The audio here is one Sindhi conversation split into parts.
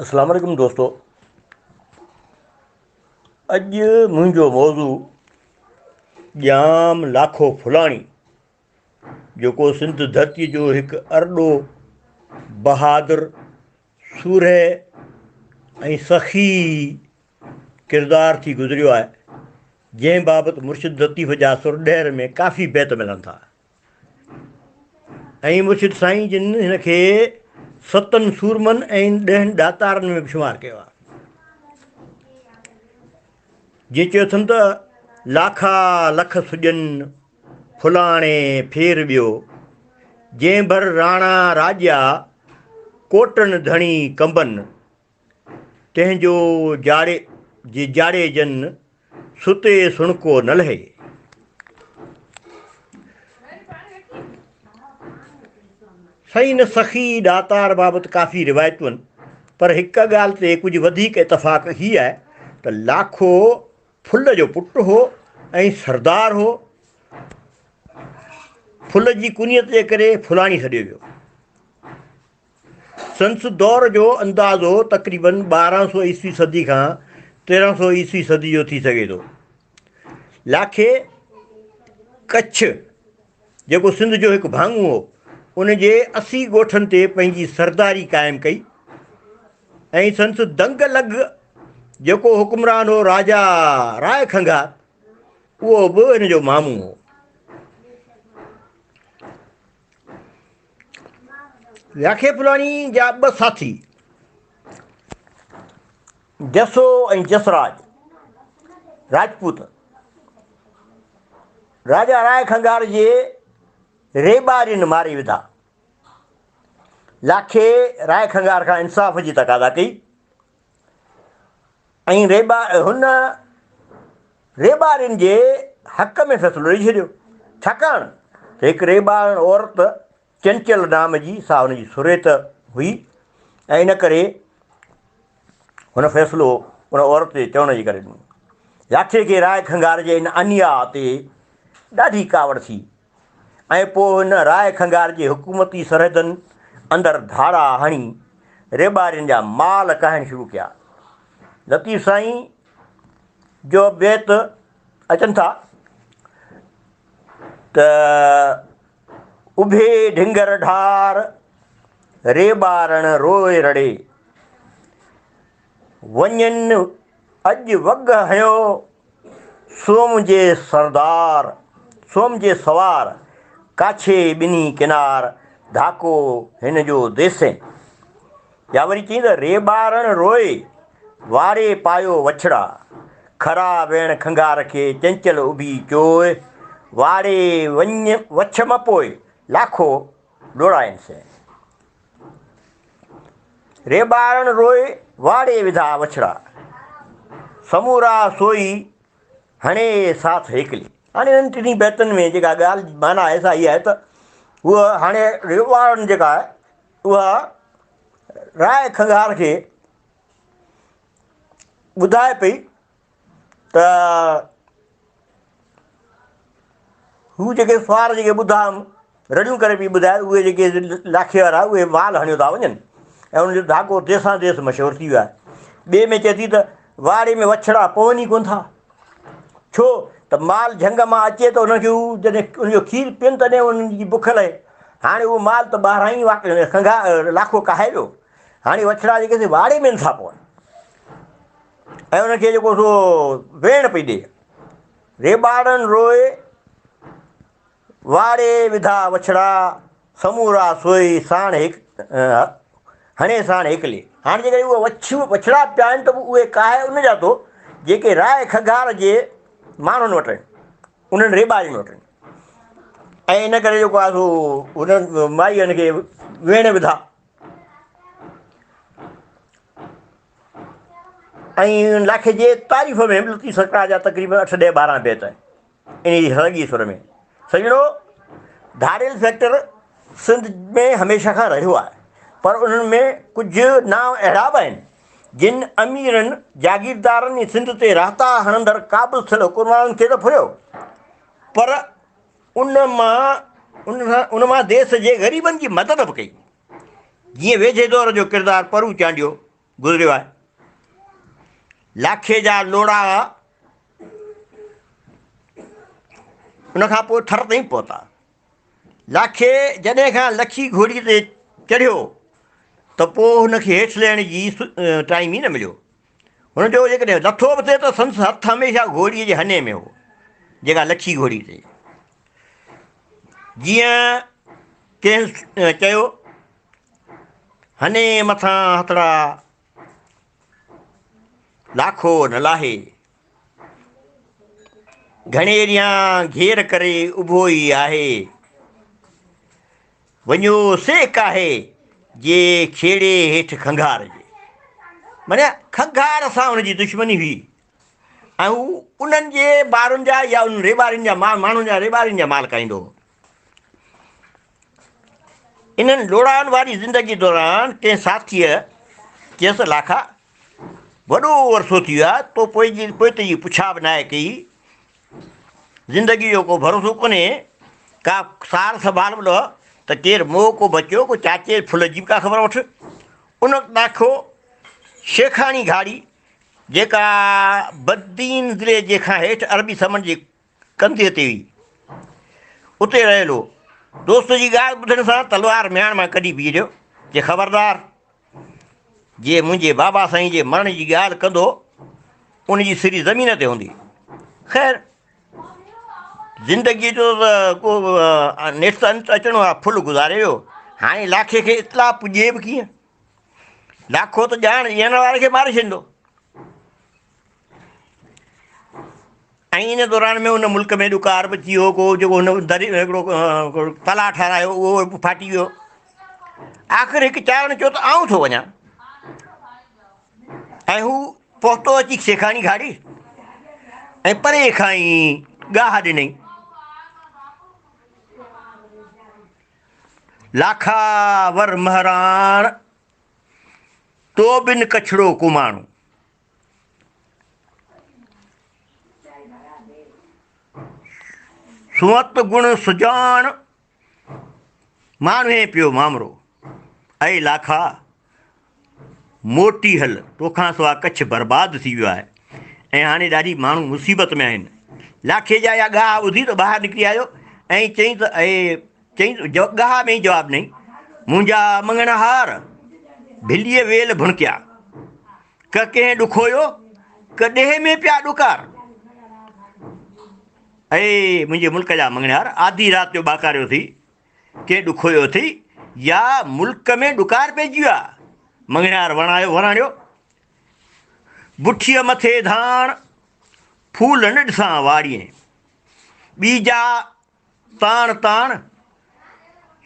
اسلام عليڪم دوستو اڄ منهنجو موضوع ڄام لاکو ڦلاڻي جيڪو سنڌ ڌرتي جو هڪ ارڏو بهادر سورهيه ۽ سخي ڪردار ٿي گذريو آهي جنهن بابت مرشد لطيف جا سر ڏهر ۾ ڪافي بيت ملن ٿا ۽ مرشد سائين جن هن کي ستن سورمن ۽ ڏهن ڏاتارن ۾ به شمار ڪيو آهي. جيئن چيو اٿن ته لاکا لک سڄن ڦلاڻي ڦير ٻيو، جنهن ڀر راڻا راڄيا ڪوٽن ڌڻي ڪنبن، تنهن جو جاڙي جي جاڙيجن ستي سڻڪو نه لهي. سائين سخي ڏاتار بابت ڪافي روايتون آهن پر هڪ ڳالهه تي ڪجهه وڌيڪ اتفاق هي آهي ته لاکو ڦل جو پٽ هو ۽ سردار هو. ڦل جي ڪنيت جي ڪري ڦلاڻي سڏيو ويو. سندس دور جو اندازو تقريباً 12 سو عيسوي صدي کان 13 سو عيسوي صدي جو ٿي سگهي ٿو. لاکي ڪڇ، جيڪو سنڌ جو هڪ ڀاڱو هو، ان جي 80 ڳوٺن تي پنهنجي سرداري قائم ڪئي ۽ سندس دنگ لڳ جيڪو حڪمران هو راجا راء کنگهار، اهو به هن جو مامو هو. لاکي ڦلاڻي جا ٻه ساٿي جسو ۽ جسراج راجپوت راجا راء کنگهار جي ريٻارين ماري وڌا. لاکي راء کنگهار کان انصاف جي تقاضا ڪئي ۽ ريٻا هن ريٻارين جي حق ۾ فيصلو ڏئي ڇڏيو، ڇاڪاڻ ته هڪ ريٻارڻ عورت چنچل نام جي سا هن جي سريت هئي ۽ ان ڪري هن فيصلو ان عورت جي چوڻ جي ڪري ڏنو. لاکي کي راء کنگهار جي ان انياء تي ڏاڍي ڪاوڙ ٿي ۽ پوء هن راء کنگهار جي حڪومتي سرحدن اندر ڌاڙا هڻي ريٻارين جا مال ڪاهڻ شروع ڪيا. لطيف سائين جو بيت اچن ٿا ته اڀي ڍنگر ڍار، ريٻارڻ روئي رڙي، وڃن اڄ وڳ هنيو سوم جي سردار، سوم جي سوار، ڪاڇي ٻنهي ڪنار، ڌاڪو هن جو ديسين. يا وري چئين ته ريٻارڻ روئي، واري پايو وڇڙا، کرا ويڻ کنگهار کي، چنچل اڀي چوء، واڙي وڃ وڇ م پوء، لاکو ڊوڙائين سين. ريٻارڻ روئي، واڙي وڌا وڇڙا، سمورا سوئي، هڻي ساٿ هيڪلي. هاڻي انهن ٽنهي بيتن ۾ جيڪا ڳالهه جي معنيٰ آهي سا اها آهي ته هوء هاڻي ريٻارڻ جيڪا آهي اها راء کنگهار کي ٻڌائي پئي ته هو جيڪي سوار جيڪي ٻڌا هئم رڙيون ڪري پئي ٻڌائي اهي جيڪي لاکي وارا اهي مال هڻيو ٿا وڃن ۽ ان جو ڌاڳو ديسان ديس مشهور ٿي ويو آهي ٻئي ۾ چئي ٿي ته واڙي ۾ وڇڙا پون ئي ڪونه ٿا ڇو ته مال جهنگ مان اچي ته انهن کي هو جڏهن ان جو کير پين تڏهن انهن جي بک لهي. هاڻي اهو مال ته ٻاهران ئي کنگها لاکو ڪاهي ويو. هاڻي وڇڙا جيڪي سي واڙي ۾ نٿا پون ۽ انهن کي جيڪو سو ويڻ پئي ڏي. ريٻاڙن روئي واڙي وڌا وڇڙا، سمورا سوئي ساڻ هيڪ هڻي ساڻ هيڪلي. هاڻي جيڪڏهن اهي وڇ وڇڙا پيا آهن ته به اهي ڪاهي ان جا ٿو جيڪي راء کنگهار جي ماڻهن وٽ آهن، انهن ريٻارين وٽ آهن ۽ ان ڪري جيڪو آهي سو انهن مائي هن کي ويڻ وڌا ۽ لاکي جي تعريف ۾ به لطيف سرڪار جا تقريبن اٺ ڏهه ٻارهن بيت آهن. انهيء ساڳئي سر ۾ سڄڻو ڌاڙيل فيڪٽر سنڌ ۾ هميشه کان رهيو آهي پر انهن ۾ ڪجهه نانء اهڙا به آهن جن اميرن، جاگيردارن ۽ سنڌ تي راهتا هڻندڙ قابض ٿيل حڪمرانن کي ته ڦريو پر ان مان ان مان ديس جي غريبن جي مدد به ڪئي جيئن ويجهي دور جو ڪردار پرو چانڊيو، گذريو آهي. لاکي جا لوڙها ان کان پوء ٿر تائين پهتا. لاکي جڏهن کان لکي گهوڙي تي چڙهيو ته پوء هن کي هيٺ لهڻ جي ٽائيم ئي نه مليو. هن جو جيڪڏهن لٿو به ٿي ته سندس هٿ هميشه گهوڙي جي هني ۾ هو، جيڪا لکي گهوڙي تي. جيئن ڪنهن چيو، هني مٿان هٿڙا لاکو نه لاهي. گهڻيريان گهير ڪري اڀو ئي آهي. وڃو سي ڪاهي، جي کيڙي هيٺ کنگهار جي. معنيٰ کنگهار سان هن جي دشمني هئي ۽ هو انهن جي ٻارن جا يا انهن ريٻارين جا ماڻهن جا ريٻارين جا مال کائيندو هو. انهن لوڙائن واري زندگي دوران ڪنهن ساٿيء چيس، لاکا! وڏو عرصو ٿي ويو آهي، تو پوئتي جي پڇا به ناهي ڪئي. زندگيء جو ڪو ڀروسو ڪونهي، ڪا سار سنڀال به لهه ته ڪير موهه ڪو بچيو، ڪو چاچي ڦل جي به ڪا خبر وٺ. ان وقت لاکو شيخاڻي گهاڙي، جيڪا بدين ضلعي جي کان هيٺ عربي سمنڊ جي ڪنڌيء تي هئي، اتي رهيل هو. دوست جي ڳالهه ٻڌڻ سان تلوار مياڻ مان ڪڍي بيهي رهيو، چي خبردار! جي منهنجي بابا سائين جي مرڻ جي ڳالهه ڪندو، ان جي سري زمين تي هوندي. خير، زندگيء جو ته ڪو نيٺ ته انت اچڻو آهي، ڦل گذاري ويو. هاڻي لاکي کي اطلاع پڄي به ڪيئن؟ لاکو ته ڄاڻ ڏيڻ واري کي ماري ڇڏيندو. ۽ ان دوران ۾ ان ملڪ ۾ ڏڪار به ٿي ويو، ڪو جيڪو هن دري هڪڙو تلاء ٺهرايو اهو به ڦاٽي ويو. آخر هڪ چارڻ چيو ته آئون ٿو وڃان ۽ هو پهتو اچي شيخاڻي گهاڙي ۽ پري کان ئي ڳاهه ڏنائين. لاکا ور مهراڻ تو بن ڪڇڙو ڪماڻو. سونت گڻ سجاڻ، ماڻهين پيو مامرو. اي لاکا! موٽي هل، توکان سوا ڪڇ برباد ٿي ويو آهي ۽ هاڻي ڏاڍي ماڻهو مصيبت ۾ آهن. لاکي جا اها ڳاهه ٻڌي ته ٻاهر نڪري آيو ۽ چيائين ته اي چيائين ته ڳاهه ۾ ئي جواب ڏنائين، منهنجا مڱڻهار ڀليء ويل ڀڻڪيا. ڪه ڪنهن ڏکويو، ڪه ڏيهه ۾ پيا ڏڪار. اي منهنجي ملڪ جا مڱڻهار، آڌي رات جو ٻاڪاريو اٿئي، ڪنهن ڏکويو اٿئي يا ملڪ ۾ ڏڪار پئجي ويو آهي؟ مڱڻهار وڻايو وراڻيو، بٺيء مٿي ڌاڻ، ڦول نه ڏسان واڙيين. ٻي جا تاڻ تاڻ،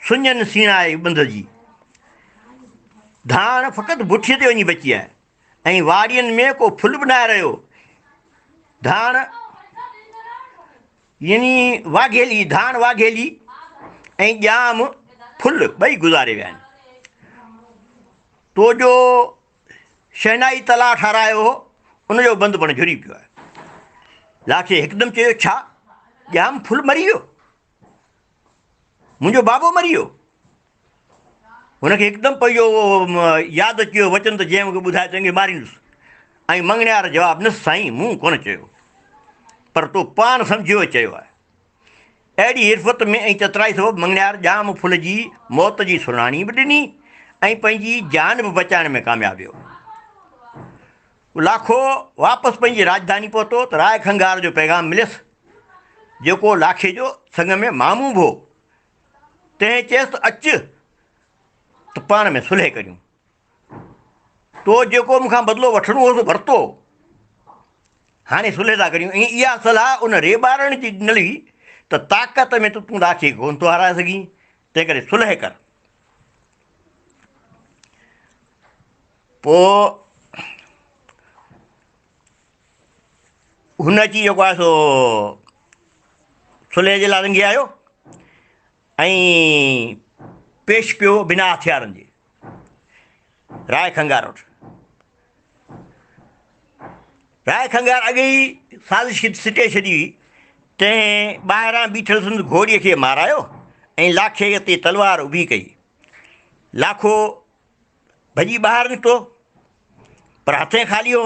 سڃن سيڻائي ٻنڌ جي. ڌاڻ فقط بٺيء تي وڃي بچي آهي ۽ واڙين ۾ ڪو ڦل به ناهي رهيو. ڌاڻ يعني واگهيلي، ڌاڻ واگهيلي ۽ ڄام ڦل ٻئي گذاري ويا آهن. تو جو شهنائي تلاء ٺهرايو هو، ان جو بند پڻ جهري پيو آهي. لاکي هڪدم چيو، ڇا ڄام ڦل مري ويو؟ منهنجو بابو مري ويو؟ هن کي هڪدم پنهنجو ياد اچي ويو وچن ته جنهن مون کي ٻڌايو تنهن کي ماريندس. ۽ مڱڻيار جواب ڏنس، سائين مون ڪونه چيو، پر تو پاڻ سمجهيو ۽ چيو آهي. اهڙي حرفت ۾ ۽ چترائي سبب مڱڻيار ڄام ڦل جي موت جي سڻاڻي به ڏني ۽ پنهنجي جان به بچائڻ ۾ ڪامياب ويو. لاکو واپس پنهنجي راڄڌاني پهتو ته راء کنگهار جو پيغام مليس، جيڪو لاکي جو سڱ ۾ مامو به هو. تنهن چيس ته اچ ته پاڻ ۾ صلح ڪريون. تو جيڪو مون کان بدلو وٺڻو هو سو ورتو، هاڻي صلح ٿا ڪريون. ۽ اها صلاح ان ريٻارڻ جي ڏنل هئي ته طاقت ۾ ته تون لاکي کي ڪونه ٿو هارائي سگهين، تنهنڪري صلح ڪر. پوء هن اچي جيڪو آهي سو صلح جي لاء لنگهي آيو ۽ پيش پيو بنا هٿيارن جي. راء کنگهار وٽ. راء کنگهار اڳي ئي سازش سٽي ڇڏي هئي، تنهن ٻاهران بيٺل سندس گهوڙي کي مارايو ۽ لاکي تي تلوار اڀي ڪئي. لاکو ڀڄي ٻاهر نڪتو. پر هٿين خالي هو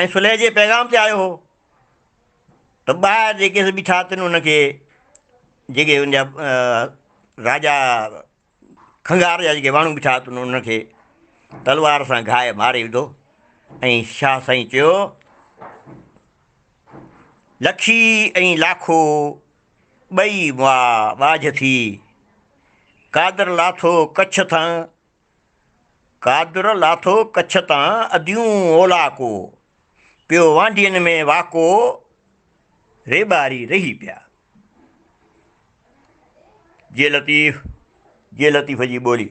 ۽ صلح جي پيغام تي آيو هو ته ٻاهر جيڪي بيٺا تن ان کي جيڪي ان جا راجا کنگهار جا جيڪي ماڻهو بيٺا تن ان کي تلوار سان گهائي ماري وڌو ۽ شاهه سائين چيو لکي ۽ لاکو ٻئي مئا ٻاجهه ٿي قادر لاٿو ڪڇ تان قادر لاٿو ڪڇ تان اديون اولاڪو پيو وانڍين ۾ واڪو ريٻاري رهي پيا. جي لطيف جي لطيف جي ٻولي.